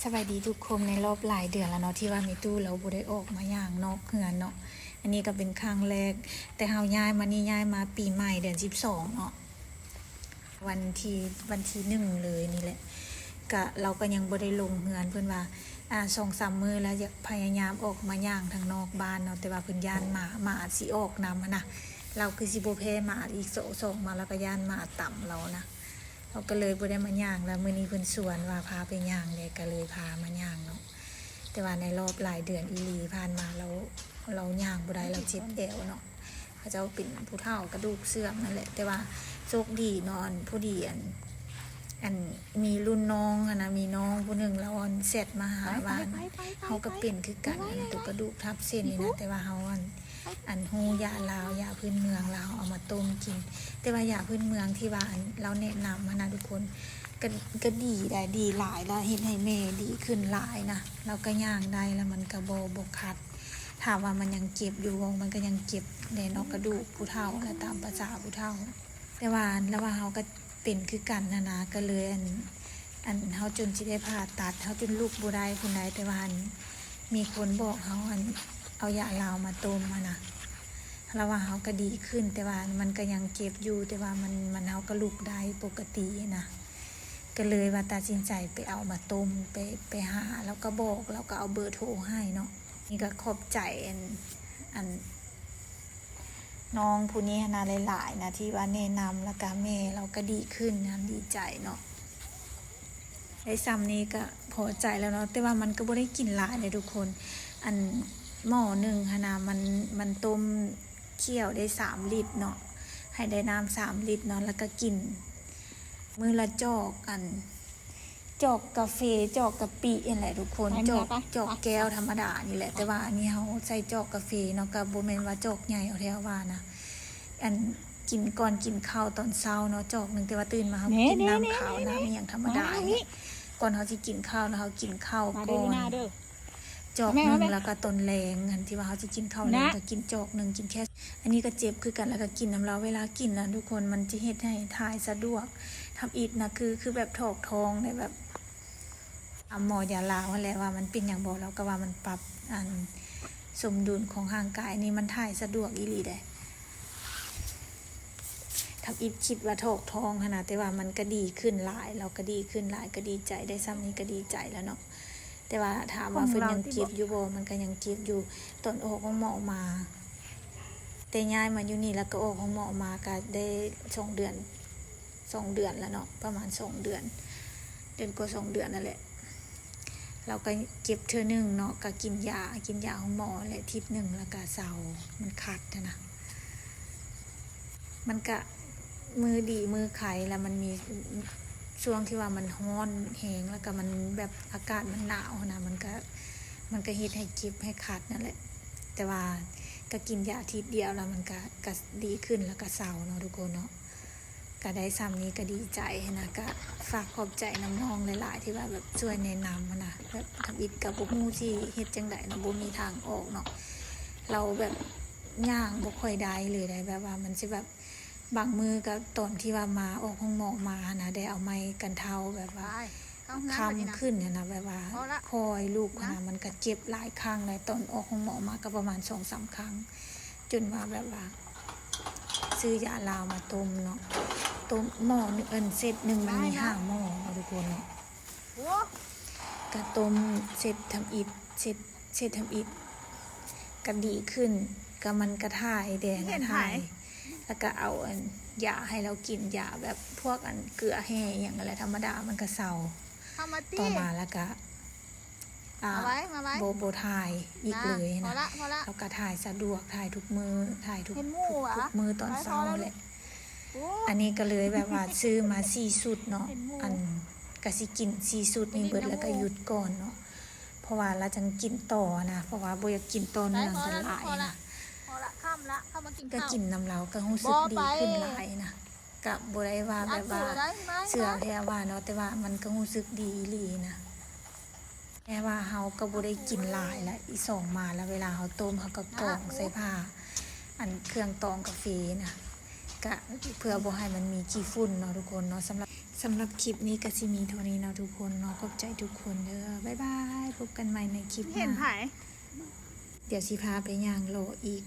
ສະບາຍດີທຸກຄົນ ໃນລອບຫຼາຍເດືອນແລ້ວເນາະ ທີ່ວ່າແມ່ຕູ້ລາວບໍ່ໄດ້ອອກມາຍ່າງນອກເຮືອນເນາະ. ອັນນີ້ກໍເປັນຄັ້ງແລກ ແຕ່ເຮົາຍ້າຍມານີ້ ຍ້າຍມາປີໃໝ່ເດືອນສິບສອງເນາະ ວັນທີ ວັນທີໜຶ່ງເລີຍນີ້ແຫຼະ. ກະ ລາວກໍຍັງບໍ່ໄດ້ລົງເຮືອນ ເພິ່ນວ່າ ອາ ສອງສາມມື້ແລ້ວ ຢາກພະຍາຍາມອອກມາຍ່າງທາງນອກບ້ານເນາະ ແຕ່ວ່າເພິ່ນຢ້ານໝາ ໝາຊິອອກນຳຫັ້ນນະ. ລາວຄືຊິບໍ່ແພ້ໝາອີກ ສ- ສອງໝາ ລາວກໍຢ້ານໝາຕຳລາວນະ. ເຮົາກໍເລີຍບໍ່ໄດ້ມາຍ່າງ ແລ້ວມື້ນີ້ເພິ່ນຊວນວ່າພາໄປຍ່າງແດ່ ກໍເລີຍພາມາຍ່າງເນາະ. ແຕ່ວ່າໃນລອບຫຼາຍເດືອນອີ່ຫຼີຜ່ານມາ ລາວ ລາວຍ່າງບໍ່ໄດ້ ລາວເຈັບແອວເນາະ. ເຂົາເຈົ້າເປັນຜູ້ເຖົ້າກະດູກເສື່ອມນັ້ນແຫຼະ ແຕ່ວ່າໂຊກດີເນາະ ອັນ ພໍດີ ອັນ ອັນ ມີລຸ້ນນ້ອງຫັ້ນນະ ມີນ້ອງຜູ້ໜຶ່ງລາວ ອັນ ແຊັດມາຫາວ່າ ເຮົາກໍເປັນຄືກັນ ອັນ ໂຕກະດູກທັບເສັ້ນນີ້ນະ ແຕ່ວ່າເຮົາ ອັນ ອັນຮູ້ຢາລາວ ຢາພື້ນເມືອງລາວ ເອົາມາຕົ້ມກິນ. ແຕ່ວ່າຢາພື້ນເມືອງທີ່ວ່າ ອັນ ລາວແນະນຳຫັ້ນນະທຸກຄົນ ກະ ກະດີໄດ໋ ດີຫຼາຍ ລະເຮັດໃຫ້ແມ່ດີຂຶ້ນຫຼາຍນະ. ລາວກະຍ່າງໄດ້ ລະມັນກະບໍ່ ບໍ່ຄັດ. ຖາມວ່າມັນຍັງເຈັບຢູ່ບໍ່? ມັນກະຍັງເຈັບແດ່ເນາະ ກະດູກຜູ້ເຖົ້າ ລະຕາມພາສາຜູ້ເຖົ້າ. ແຕ່ວ່າ ລະວ່າເຮົາກະເປັນຄືກັນຫັ້ນນະ ກະເລີຍ ອັນ ອັນ ເຮົາຈົນຊິໄດ້ຜ່າຕັດ ເຮົາຈົນລຸກບໍ່ໄດ້ພຸ້ນໃດ໋. ແຕ່ວ່າ ອັນ ມີຄົນບອກເຮົາ ອັນ ເອົາຢາລາວມາຕົ້ມຫັ້ນນະ ລະວ່າເຮົາກະດີຂຶ້ນ ແຕ່ວ່າມັນກະຍັງເຈັບຢູ່ ແຕ່ວ່າມັນ ມັນ ເຮົາກະລຸກໄດ້ປົກກະຕິນະ. ກະເລີຍວ່າຕັດສິນໃຈໄປເອົາມາຕົ້ມ ໄປ ໄປຫາ ລາວກະບອກ ລາວກະເອົາເບີໂທໃຫ້ເນາະ. ນີ້ກະຂອບໃຈ ອັນ ອັນ ນ້ອງຜູ້ນີ້ຫັ້ນນະຫຼາຍໆນະ ທີ່ວ່າແນະນຳ ລະກະແມ່ລາວກະດີຂຶ້ນນະ ດີໃຈເນາະ. ໄດ້ຊ່ຳນີ້ກະພໍໃຈແລ້ວເນາະ ແຕ່ວ່າມັນກະບໍ່ໄດ້ກິນຫຼາຍເດ້ທຸກຄົນ. ອັນ ໝໍ້ໜຶ່ງຫັ້ນນະ ມັນ ມັນຕົ້ມຂ້ຽວໄດ້ສາມລິດເນາະ ໃຫ້ໄດ້ນ້ຳສາມລິດເນາະ ລະກະກິນມື້ລະຈອກ ອັນ ຈອກກາເຟ ຈອກກະປິຫັ້ນແຫຼະທຸກຄົນ ຈອກ ຈອກແກ້ວທຳມະດານີ້ແຫຼະ. ແຕ່ວ່າອັນນີ້ເຮົາໃສ່ຈອກກາເຟເນາະ ກະບໍ່ແມ່ນວ່າຈອກໃຫຍ່ເອົາແທ້ວ່ານະ. ອັນ ກິນກ່ອນກິນເຂົ້າຕອນເຊົ້າເນາະ ຈອກໜຶ່ງ ແຕ່ວ່າຕື່ນມາເຮົາກິນນ້ຳຂາວ ນ້ຳອີ່ຫຍັງທຳມະດານີ້ ກ່ອນເຮົາຊິກິນເຂົ້ານະ ເຮົາກິນເຂົ້າກ່ອນ ຈອກໜຶ່ງ ລະກະຕອນແລງ ອັນທີ່ວ່າເຮົາຊິກິນເຂົ້າແລງ ກະກິນຈອກໜຶ່ງ ກິນແຄ່ ອັນນີ້ກະເຈັບຄືກັນ ລະກະກິນນຳລາວ. ເວລາກິນນະທຸກຄົນ ມັນຈະເຮັດໃຫ້ຖ່າຍສະດວກ ທຳອິດນະ ຄື ຄືແບບຖອກທ້ອງໄດ້ແບບ ຖາມໝໍຢາລາວຫັ້ນແຫຼະວ່າມັນເປັນຫຍັງບໍ່ ລາວກະວ່າມັນປັບ ອັນ ສົມດຸນຂອງຮ່າງກາຍນີ້ ມັນຖ່າຍສະດວກອີ່ຫຼີໃດ໋. ທຳອິດຄິດວ່າຖອກທ້ອງຫັ້ນນະ ແຕ່ວ່າມັນກະດີຂຶ້ນຫຼາຍ ລາວກະດີຂຶ້ນຫຼາຍ ກະດີໃຈ ໄດ້ຊ່ຳນີ້ກະດີໃຈແລ້ວເນາະ. ແຕ່ວ່າຖາມວ່າເພິ່ນຍັງເຈັບຢູ່ບໍ່? ມັນກະຍັງເຈັບຢູ່ ຕອນອອກໂຮງໝໍມາ. ແຕ່ຍ້າຍມາຢູ່ນີ້ ລະກະອອກໂຮງໝໍມາກະໄດ້ສອງເດືອນ ສອງເດືອນລະເນາະ ປະມານສອງເດືອນ ເດືອນກວ່າສອງເດືອນນັ້ນແຫຼະ. ລາວກະເຈັບເທື່ອໜຶ່ງເນາະ ກະກິນຢາ ກິນຢາໂຮງໝໍແຫຼະທິດໜຶ່ງ ລະກະເຊົາ ມັນຄັດຫັ້ນນະ. ມັນກະມື້ດີມື້ໄຄ ລະມັນມີຊ່ວງທີ່ວ່າມັນຮ້ອນແຮງ ລະກະມັນແບບອາກາດມັນໜາວຫັ້ນນະ ມັນກະ ມັນກະເຮັດໃຫ້ເຈັບໃຫ້ຄັດນັ້ນແຫຼະ. ແຕ່ວ່າກະກິນຢາທິດດຽວ ລະມັນກະ ກະດີຂຶ້ນ ລະກະເຊົາເນາະທຸກຄົນເນາະ. ກະໄດ້ຊ່ຳນີ້ກະດີໃຈຫັ້ນນະ ກະຝາກຂອບໃຈນຳນ້ອງຫຼາຍໆ ທີ່ວ່າແບບຊ່ວຍແນະນຳຫັ້ນນະ. ແບບທຳອິດກະບໍ່ຮູ້ຊິເຮັດຈັ່ງໃດເນາະ ບໍ່ມີທາງອອກເນາະ. ລາວແບບຍ່າງບໍ່ຄ່ອຍໄດ້ເລີຍໃດ໋ ແບບວ່າມັນຊິແບບ ບາງມື້ກະຕອນທີ່ວ່າມາອອກໂຮງໝໍມາຫັ້ນນະ ໄດ້ເອົາໄມ້ກັນເທົ້າແບບວ່າຄ້ຳຂຶ້ນຫັ້ນນະ ແບບວ່າຄ່ອຍລຸກຫັ້ນນະ ມັນກະເຈັບຫຼາຍຄັ້ງໃດ໋. ຕອນອອກໂຮງໝໍມາກະປະມານສອງສາມຄັ້ງ ຈົນວ່າແບບວ່າ ຊື້ຢາລາວມາຕົ້ມເນາະ ຕົ້ມໝໍໜຶ່ງ ອັນ ເຊັດໜຶ່ງມັນມີຫ້າໝໍເນາະທຸກຄົນເນາະ. ກະຕົ້ມເຊັດທຳອິດ ເຊັດ ເຊັດທຳອິດ ກະດີຂຶ້ນ ກະມັນກະຖ່າຍແດ່ນະ ຖ່າຍ ລະກະເອົາ ອັນ ຢາໃຫ້ລາວກິນ ຢາແບບພວກ ອັນ ເກືອແຮ່ອີ່ຫຍັງຫັ້ນແຫຼະ ທຳມະດາມັນກະເຊົາ. ຕໍ່ມາລະກະ ອາ ບໍ່ ບໍ່ຖ່າຍອີກເລີຍຫັ້ນນະ. ລາວກະຖ່າຍສະດວກ ຖ່າຍທຸກມື້ ຖ່າຍທຸກ ທຸກມື້ຕອນເຊົ້າແຫຼະ. ອັນນີ້ກະເລີຍແບບວ່າຊື້ມາສີ່ຊຸດເນາະ ອັນ ກະຊິກິນສີ່ຊຸດນີ້ເບິດ ລະກະຢຸດກ່ອນເນາະ ເພາະວ່າລະຈັ່ງກິນຕໍ່ນະ ເພາະວ່າບໍ່ຢາກກິນຕໍ່ເນື່ອງກັນຫຼາຍນະ. ກະກິນນຳລາວກະຮູ້ສຶກດີຂຶ້ນຫຼາຍນະ. ກະບໍ່ໄດ້ວ່າແບບວ່າເຊື່ອແທ້ວ່າເນາະ ແຕ່ວ່າມັນກະຮູ້ສຶກດີອີ່ຫຼີນະ. ແຕ່ວ່າເຮົາກະບໍ່ໄດ້ກິນຫຼາຍລະ ອີ່ສອງມາລະ ເວລາເຮົາຕົ້ມ ເຮົາກະກອງໃສ່ຜ້າ ອັນ ເຄື່ອງຕອງກາເຟນະ. ກະເພື່ອບໍ່ໃຫ້ມັນມີຂີ້ຝຸ່ນເນາະທຸກຄົນເນາະ. ສຳລັບ ສຳລັບຄລິບນີ້ກະຊິມີເທົ່ານີ້ເນາະທຸກຄົນເນາະ. ຂອບໃຈທຸກຄົນເດີ. ບາຍບາຍ. ພົບກັນໃໝ່ໃນຄລິບໜ້າ. ດຽວຊິພາໄປຍ່າງເລາະອີກ